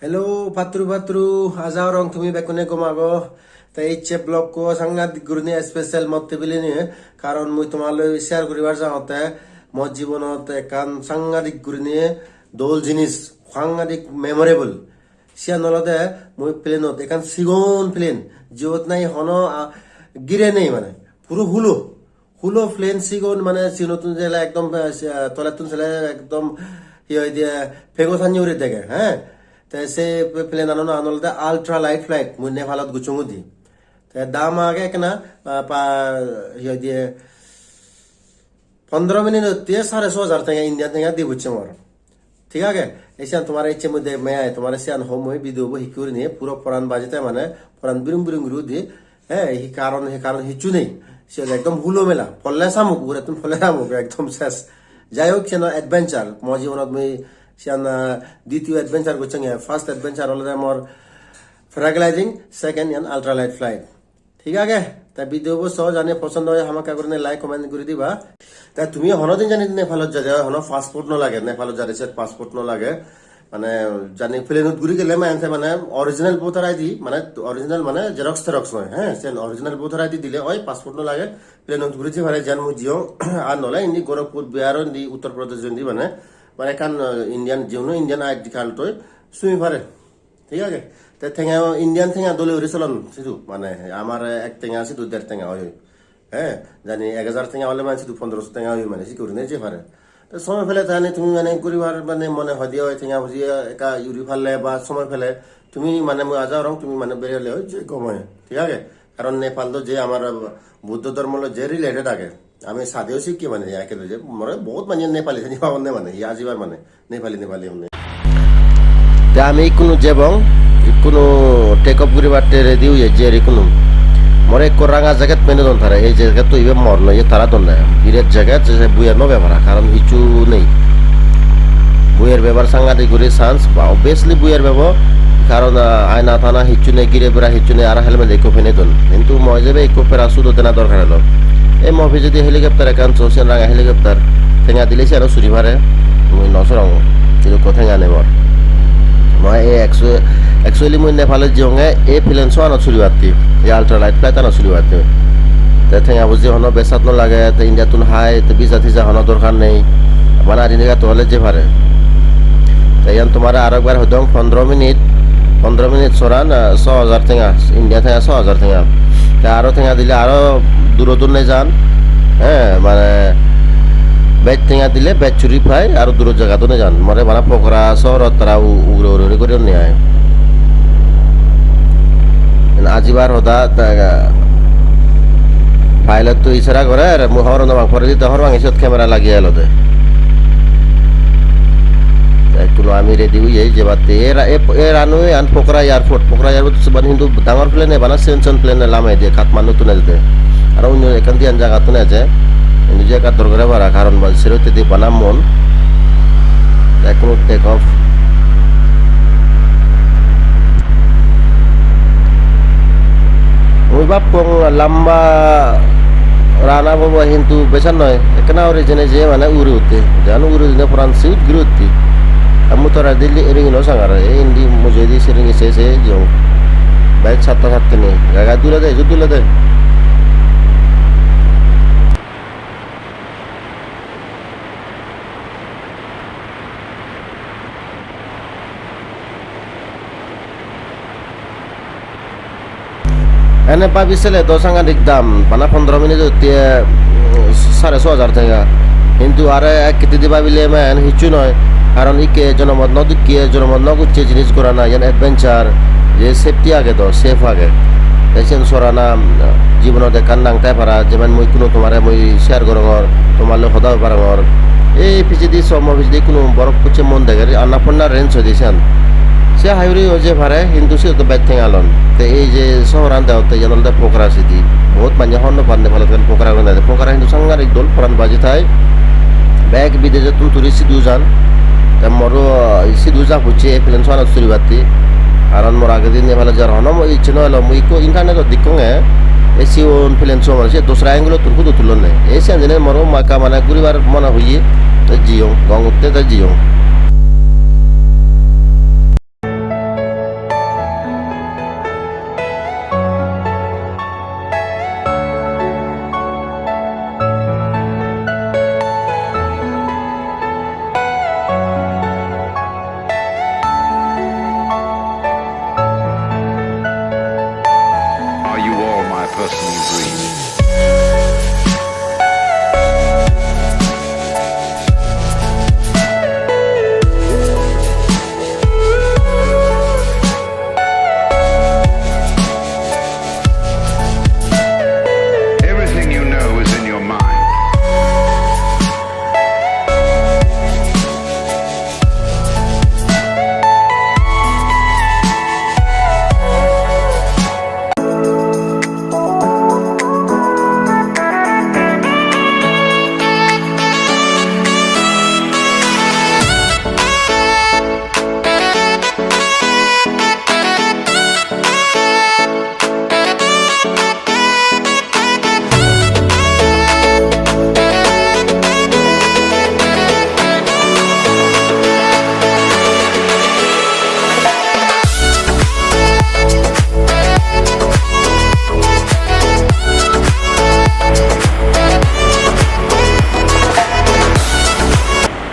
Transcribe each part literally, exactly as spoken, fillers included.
Hello, patturu patturu, aja gorong tumi bekkune gom ago. Te icche vlog ko sangadik gurinei special motte bilinei, karon mui tomaloi share guribar jangotte mo jibonot ekkan sangadik gurinei dol jinis, sangadik memorable. Siyan olode mui plane-ot, ekkan sigon plane, jiyot nahi hono, ah, gire nei mane, puro hulo. Hulo plane sigon, mane sinottun sele ekdom, eh, se, tolettun sele ekdom, hi hoide, pego sanni guri dege, he? Te se plane ano nang olode ultra light flight, mui Nepalot gossong udi. Te dam age ekkena, ah, pa, hi hoide, pondro minute otte sare so hajar tenga, Indian tenga di bucche mor. Thik age? Ei siyan tomare icche mui de me ai, tomare siyan hom oi video bo hikki gurinei puro poran baji te mane poran birum birum guri udi. He, hi karon, hi karon hissu nei. Siyan ekdom hulo mela, polle samuk, ugurettun polle samuk, ekdom ses. Jai hok, siyan adventure. Mo jibonot mui siyan, ah, ditiyo adventure gossonge. First adventure olode mor paragliding, second iyan ultralight flight. Thik age? Te video bo so jani posondo oi hamakkai gurinei like, comment guri diba. Te tumi honodin jani Nepalot jade oi, hono passport no lage, Nepalot jade set passport no lage. Mane jani plane-ot guri gele mane te mane original voter I D, mane original mane xerox terox noi, he, sen original voter I D dile oi, passport no lage, plane-ot guri jei pare, jan mui jiyong, ar nole indi Gorakhpur, Bihar indi, Uttar Pradesh indi mane, mane ekkan, eh, Indian, je hono Indian I D card toi sumi pare. Thik age? Te tenga, Indian tenga dole guri solon sidu, mane amar ek tenga sidu der tenga oi oi. He, jani ek hajar tenga ole mane sidu pondroso tenga oi mane, sidu gurinei jei pare. Te somoy pele tani tumi mane guribar mane mone hoide oi, tenga puji ekka uri parle ba somoy pele tumi mane, mui aja gorong tumi mane berele oi je gom oi. Thik age? Karon Nepal do je amar Buddho dhormo loi je related age. Ami sadeyo sikki mane, ya kelo je, more bahut mane Nepali sani pabonde mane, ya ajibar mane, Nepali, Nepali honne. Te ami ikkunu jebong, ikkunu take off guribatte ready oye jer ikkunu. More ekko ranga jacket pene don tara, ei jacket to ibe mor noi, iye tara donne. Biret jacket, je, je buyer no bebara, karon hissu nei. Buyer bebar sangadik guri chance, ba obviously buyer bebo, karon, ah, aina tana hissu nei, gire bera hissu nei, aro helmet ekko pene don. Hintu mui jebe ekko parachute dena dorkar elo. Ei mo pijedi helicopter ekkan so, siyan ranga helicopter. Tenga dile siyano suri pare. Mui no sorong. Idukko tenga nei mor. Mui ei actu-, actually mui Nepalot jeyonge ei plane so anot suribatte. Ei ultralight flight anot suribatte. Te tenga buji hono besat no lage, te India tun hai, te visa tisa hono dorkar nei. Bana rini gatto ole jei pare. Te iyan tomare aro ekbar hodong, pondro minute, pondro minute soran, ah, so hajar tenga, India tenga so hajar tenga. Te aro tenga dile aro duro duro nejan, he, mane bej tenga dile bej suri pai, aro duro jagat o nejan. More bana Pokhara sohorot tara u-, ugure ugure guri goriyonne ai. Ajibar hoda, ta-, pilot to isara gorer, mui hobor no pang, poredi te hobor pang, siyot camera lageye elode. Te ekkuno ami ready oye jebatte. E ra-, e, e runway an Pokhara Airport, Pokhara Airport seban hintu dangor plane, bana sigon sigon plane lame de Kathmandu tun ejede. Aro unni ekkan diyan jagattun eje. Indi je ekka dorgore para, karon ba sero hittedi bana mon. Te ekkuno take off. Mui bappong lamba run obo bo, hintu besan noi, ekkena guri jene je mane uri utte, jan uri udine poran siut guri utte. Ar mui tore dilli eringi no sang aro, ei indi mujungedi siringi se se jiyong. Bek satta satteni, jaga dulede, ejut dulede. Ene babi sele do sangadik dam, bana pondro minute otte, mm, sare so hajar tenga. Hintu are ek hittedi babile men hissu noi, karon ikke jonomot no dikke, jonomot no gocche jinis gorana, iyan adventure, je safety age do, safe age. Te siyen sorana, mm, jibonot ekkan nang tai para, jemon mui ikkunu tomare mui share gorongor, tomar loi hoda hoi parongor. Ei pijedi somo pijedi ikkunu borok pocche mon deger, Annapurna Range hoide siyan. Se hai hure o je pare, hintu siyot do bej tenga lon. Te ei je sohoran degotte, iyan olode Pokhara city. Bahut manye hobor no pan Nepalot iyan Pokhara guri nade. Pokhara hintu sangadik dol, poran baji thai. Bek bidejottun tourist sidu jan. Te moro, ah, sidu ja pocche ei plane soanot suribatte. Karon mor agedi Nepalot jar hono mo icche no elo. Mui ikko internetot dekkonge. Ei sigon plane so mane se dosra angle-ottun photo tulonne. Ei siyan jene moro ekka mane guribar mone hoye. Te jiyong, gong utte te jiyong.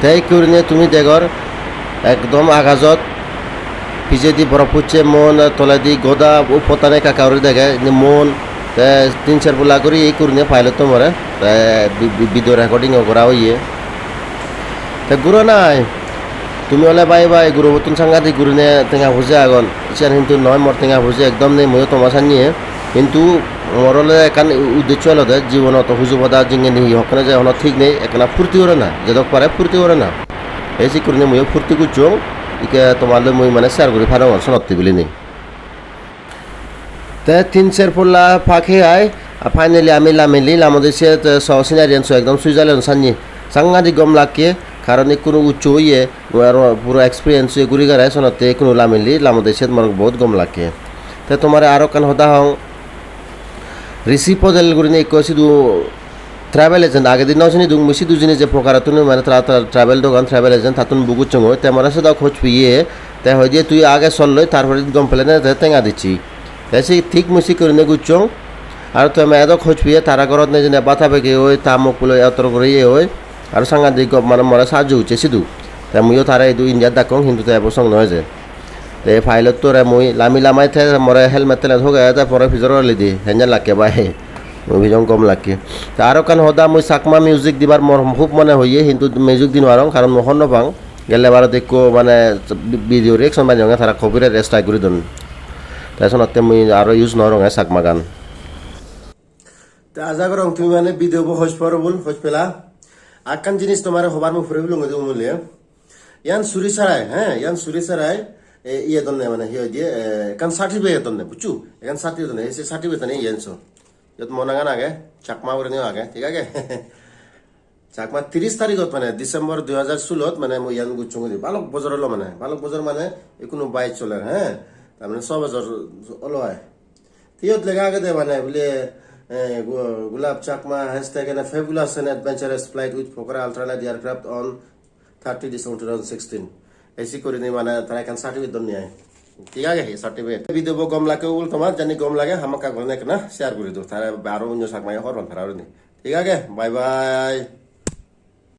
Te ikko gurinei tumi degor ekdom agajot pijedi borof pocche, mon toledi goda u pottan ekka ekka guri dege, indi mon, te tin ser polla guri ikko gurinei pilot-to more, te vi-, vi-, video recording-o gora oye. Te guro nai, tumi ole bye bye, gurobottun sangadik gurinei tenga puji agon. Siyan hintu noi, mor tenga puji ekdom nei, muiyo toma sannye. Hintu mor ole ekkan u-, uddeccho olode, jibonot huju pada jingeni hi hokkene je hono thik nei, ekkena purti gorena, jedok pare purti gorena. Ei sikkurinei muiyo purti gocchong, ikke tomar loi mui mane share guri parongor sonotte bilinei. Te tin ser polla pak he ai, a finally ami lameli, lamode se te so scenery-an so ekdom Switzerland sannye. Sangadik gom lakke, karon ikkunu uccho oye, aro puro experience oye guri garai sonotte ikkunu lameli, lamode se mor bahut gom lakke. Te tomare aro ekkan hoda hong, Rishi Patel gurinei ikko sidu travel agent, agedi no sinidung mui, sidu jini je prokarottun mane tra-, tra-, travel dogan, travel agent, tattun book gocchongoi, te more sedok hoj piye, te hoide tui age sol loi, tar pore gom pele ne te tenga dicchi. Te se thik mui sikke gurinei gocchong, aro te me edok hoj piye, tara gorot nejene bata begi oi, ta mok puloi etor guri ye oi, aro sangadik gom mane more sahajjo gocche sidu. Te muiyo tare idu India dakkong, hintu te ebo song no eje. Te pilot-tore mui lami lamai te more helmet telmet hoge te pore pijor olidi henjan lakke bai. Mui bijon gom lakke. Te aro ekkan hoda, mui Chakma music dibar mor hub mone hoye, hintu music di no parong, karon mui hobor no pang. Gelle barot ekko mane vi-, video reaction baneyonge, tara copyright strike guri don. Te sonotte mui aro use no goronge Chakma gan. Te aja gorong tumi mane video bo hoj por bul, hoj pela. Ekkan jinis tomare hobar mui puri bulunge de umule. Iyan suri sarai, he, iyan suri sarai, e, iye donne mane, hi hoide, e, ekkan certificate donne, bucchu? Ekkan certificate donne, ei se certificate ani iyen so. Iyot mo nangan age, Chakma gurineo age, thik age? Chakma tiris tarigot mane December dui hajar sulot mane mui iyan gucchong guri. Balok bojor olo mane, balok bojor mane ikkunu bike soler, he? Tar mane so bojor olo ai. Te iyot lega agede mane bile, eh, Gu-, Gulab Chakma has taken a fabulous and adventurous flight with Pokhara ultralight aircraft on thirty December two thousand sixteen. Ei sikkurinei mane tara ekkan certificate donni ai. Thik age, ei certificate. Video bo gom lage ul tomar, jodi gom lage hamakkai gurinei ekkena share guri do. Tare aro onyo Chakma ye hobor pan para gurinei. Thik age, bye bye.